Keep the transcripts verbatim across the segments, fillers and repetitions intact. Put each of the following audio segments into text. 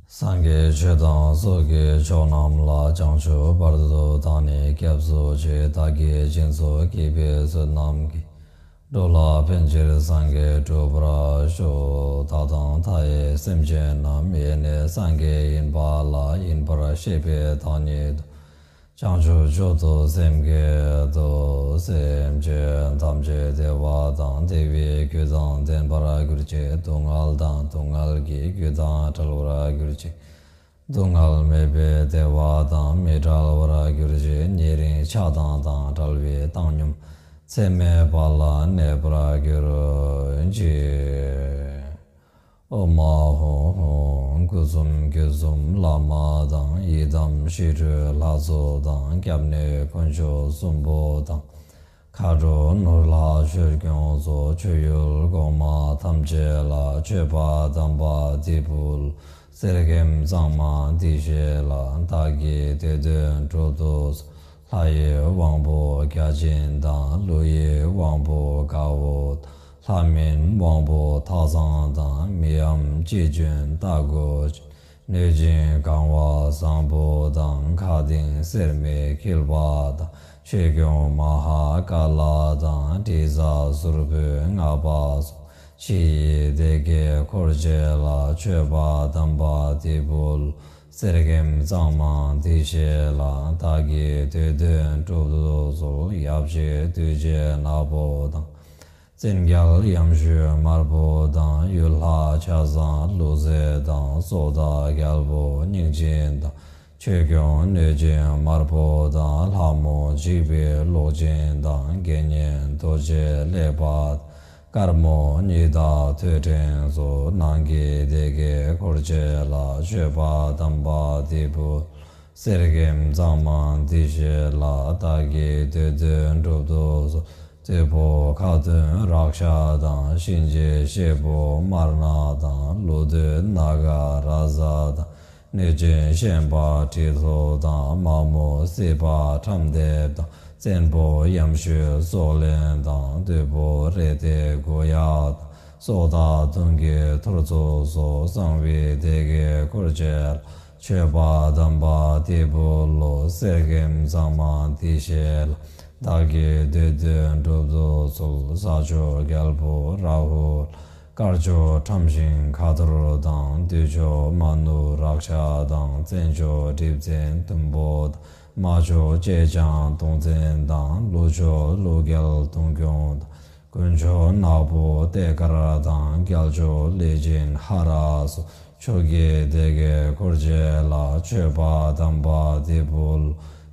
སངས་རྒྱས་ཆོས་དང་ཚོགས་ཀྱི་མཆོག་རྣམས་ལ། བྱང་ཆུབ་བར་དུ་བདག་ནི་སྐྱབས་སུ་མཆི། བདག་གིས་སྦྱིན་སོགས་བགྱིས་པའི་ཚུལ་རྣམས་ཀྱིས། འགྲོ་ལ་ཕན་ཕྱིར་སངས་རྒྱས་འགྲུབ་པར་ཤོག། བདག་དང་མཐའ་ཡས་སེམས་ཅན་རྣམས། ཡེ་ནས་སངས་རྒྱས་ཡིན་པ་ལ། ཡིན་པར་ཤེས་པས་བདག་ཉིད་དུ། བྱང་ཆུབ་མཆོག་ཏུ་སེམས་བསྐྱེད་དོ། སེམས་ཅན་ཐམས་ཅད་བདེ་བ་དང་བདེ་བའི་རྒྱུ་དང་ལྡན་པར་གྱུར་ཅིག། སྡུག་བསྔལ་དང་སྡུག་བསྔལ་གྱི་རྒྱུ་དང་བྲལ་བར་གྱུར་ཅིག། སྡུག་བསྔལ་མེད་པའི་བདེ་བ་དང་མི་འབྲལ་བར་གྱུར་ཅིག། ཉེ་རིང་ཆགས་སྡང་དང་བྲལ་བའི་བཏང་སྙོམས་ཚད་མེད་པ་ལ་གནས་པར་གྱུར་ཅིག། ཨོཾ་ཨཱཿཧཱུྃ་ཧཱུྃ། སྐུ་གསུམ་བརྒྱུད་གསུམ་བླ་མ་དང་། ཡི་དམ་ཞི་ཁྲོའི་ལྷ་ཚོགས་དང་། སྐྱབས་གནས་དཀོན་མཆོག་གསུམ་པོ་དང་། མཁའ་འགྲོ་ནོར་ལྷ་ཆོས་སྐྱོང་ཚོགས། མཆོད་ཡུལ་གོང་མ་ཐམས་ཅད་ལ། མཆོད་པ་དམ་པ་འདི་ཕུལ། གསེར་སྐྱེམས་གཙང་མ་འདི་བཞེས་ལ། བདག་གི་འདོད་དོན་འགྲུབ་ཏུ་གསོལ། ལྷ་ཡི་དབང་པོ་བརྒྱ་བྱིན་དང་། ཀླུ་ཡི་དབང་པོ་དགའ་བོ་དང་། ལྷ་མིན་དབང་པོ་ཐགས་བཟང་དང་། མིའམ་ཅི་འབྱོན་རྟ་མགོ་ཅན། གནོད་སྦྱིན་གང་བ་བཟང་པོ་དང་། མཁའ་ལྡིང་སེར་མོའི་འཁྱིལ་པ་དང་། ཆོས་སྐྱོང་མ་ཧཱ་ཀཱ་ལ་དང་། དྲི་ཟ་ཟུར་ཕུད་ལྔ་པ་སོགས། ཕྱི་ཡི་སྡེ་བརྒྱད་འཁོར་བཅས་ལ། མཆོད་པ་དམ་པ་འདི་ཕུལ། གསེར་སྐྱེམས་གཙང་མ་འདི་བཞེས་ལ། བདག་གི་འདོད་དོན་འགྲུབ་ཏུ་གསོལ། ཡབ་གཅིག་གདུལ་བྱའི་ནག་པོ་དང་། བཙན་རྒྱལ་ཡམ་ཤུད་དམར་པོ་དང་། ཡུལ་ལྷ་ཆ་ཚང་ཀླུ་རྫེ་དང་། སྲོག་བདག་རྒྱལ་པོ་སྙིང་སྦྱིན་དང་། ཆོས་སྐྱོང་གནོད་སྦྱིན་དམར་པོ་དང་། ལྷ་མོ་འཇིགས་པའི་གློག་འབྱིན་དང་། དགེ་བསྙེན་རྡོ་རྗེ་ལེགས་པ་དང་། དཀར་མོ་ཉི་ཟླ་ཐོད་ཕྲེང་སོགས། ནང་གི་སྡེ་བརྒྱད་འཁོར་བཅས་ལ། མཆོད་པ་དམ་པ་འདི་ཕུལ། གསེར་སྐྱེམས་གཙང་མ་འདི་བཞེས་ལ། བདག་གི་འདོད་དོན་འགྲུབ་ཏུ་གསོལ། བདུད་པོ་ཁ་གདོན་རཀྵ་དང་། གཤིན་རྗེ་གཤེད་པོ་དམར་ནག་དང་། ཀླུ་བདུད་ནཱ་ག་རཱ་ཛ་དང་། གནོད་སྦྱིན་ཤན་པ་གྲི་ཐོགས་དང་། མ་མོ་སྲིད་པ་ཁྲམ་འདེབས་དང་། བཙན་པོ་ཡམ་ཤུད་སྲོག་ལེན་དང་། བདུད་པོ་རེ་ཏེ་གུ་ཡ་དང་། སྲོག་བདག་གདོན་བགེགས་ཐོར་ཚུགས་སོགས། གསང་བའི་སྡེ་བརྒྱད་འཁོར་བཅས་ལ། མཆོད་པ་དམ་པ་འདི་ཕུལ་ལོ། གསེར་སྐྱེམས་གཙང་མ་འདི་བཞེས་ལ། བདག་གི་འདོད་དོན་འགྲུབ་ཏུ་གསོལ། ས་ཕྱོགས་རྒྱལ་པོ་རཱ་ཧུ་ལ། དཀར་ཕྱོགས་ཁྲམ་ཤིང་ཁ་ཐོར་དང་། བདུད་ཕྱོགས་མ་ནུ་རཀྵ་དང་། བཙན་ཕྱོགས་གྲིབ་བཙན་དུམ་བུ་དང་། དམར་ཕྱོགས་ཅེ་སྤྱང་གདོང་བཙན་དང་། ཀླུ་ཕྱོགས་ཀླུ་རྒྱལ་གདོང་སྐྱོང་དང་། དཀོན་མཆོག་ནག་པོ་ཏེ་ཀར་དང་། རྒྱལ་མཆོག་ལས་སྦྱིན་ཧ་ར་སོགས། ཕྱོགས་ཀྱི་སྡེ་བརྒྱད་འཁོར་བཅས་ལ། མཆོད་པ་དམ་པ་འདི་ཕུལ།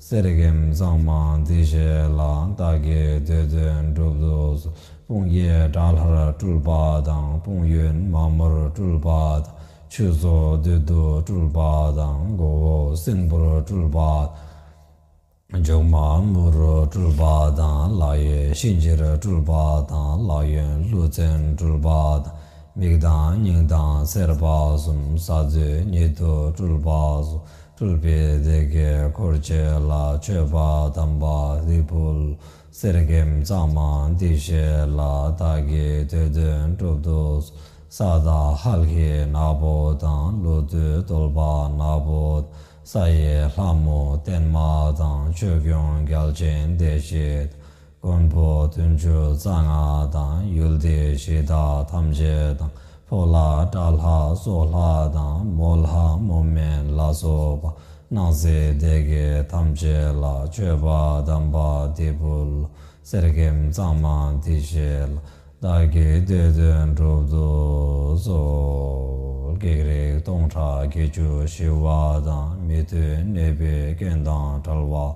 གསེར་སྐྱེམས་གཙང་མ་འདི་བཞེས་ལ། བདག་གི་འདོད་དོན་འགྲུབ་ཏུ་གསོལ། དཔུང་གི་དགྲ་ལྷར་སྤྲུལ་པ་དང་། དཔུང་གཡོན་མ་མོར་སྤྲུལ་པ་དང་། ཆོས་ཚོགས་བདུད་དུ་སྤྲུལ་པ་དང་། མགོ་བོ་སྲིན་པོར་སྤྲུལ་པ་དང་། མཇུག་མ་མུར་སྤྲུལ་པ་དང་། ལག་གཡས་གཤིན་རྗེར་སྤྲུལ་པ་དང་། ལག་གཡོན་ཀླུ་བཙན་སྤྲུལ་པ་དང་། མིག་དང་སྙིང་དང་སེར་པ་གསུམ། ས་རྡུལ་ཉིད་དུ་སྤྲུལ་པ་སོགས། སྤྲུལ་པའི་སྡེ་བརྒྱད་འཁོར་བཅས་ལ། མཆོད་པ་དམ་པ་འདི་ཕུལ། གསེར་སྐྱེམས་གཙང་མ་འདི་བཞེས་ལ། བདག་གི་འདོད་དོན་འགྲུབ་ཏུ་གསོལ། ས་བདག་ཧཱུྃ་གི་ནག་པོ་དང་། ཀླུ་བདུད་གདོལ་པ་ནག་པོ་དང་། ས་ཡི་ལྷ་མོ་བརྟན་མ་དང་། ཆོས་སྐྱོང་རྒྱལ་ཆེན་བདེ་གཤེགས་དང་། མགོན་པོ་བདུན་ཅུ་རྩ་ལྔ་དང་། ཡུལ་དེའི་གཞི་བདག་ཐམས་ཅད་དང་། ཕོ་ལྷ་དགྲ་ལྷ་སྲོག་ལྷ་དང་། མོ་ལྷ་མོ་དམན་ལ་སོགས་པ། སྣང་སྲིད་སྡེ་བརྒྱད་ཐམས་ཅད་ལ། མཆོད་པ་དམ་པ་འདི་ཕུལ། གསེར་སྐྱེམས་གཙང་མ་འདི་བཞེས་ལ། བདག་གི་འདོད་དོན་འགྲུབ་ཏུ་གསོལ། བགེགས་རིགས་སྟོང་ཕྲག་བརྒྱད་ཅུ་ཞི་བ་དང་། མི་མཐུན་གནོད་པའི་རྐྱེན་དང་བྲལ་བ།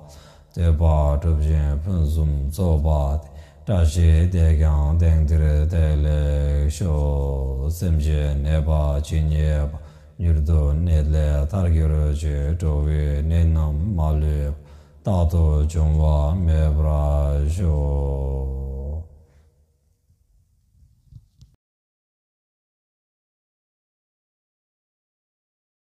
འདོད་པ་འགྲུབ་ཅིང་ཕུན་སུམ་ཚོགས་པ་སྟེ། བཀྲ་ཤིས་བདེ་ཀྱང་དེང་འདིར་བདེ་ལེགས་ཤོག། སེམས་ཅན་ནད་པ་ཇི་སྙེད་པ། མྱུར་དུ་ནད་ལས་ཐར་གྱུར་ཅིག། འགྲོ་བའི་ནད་རྣམས་མ་ལུས་པ། རྟག་ཏུ་འབྱུང་བ་མེད་པར་ཤོག།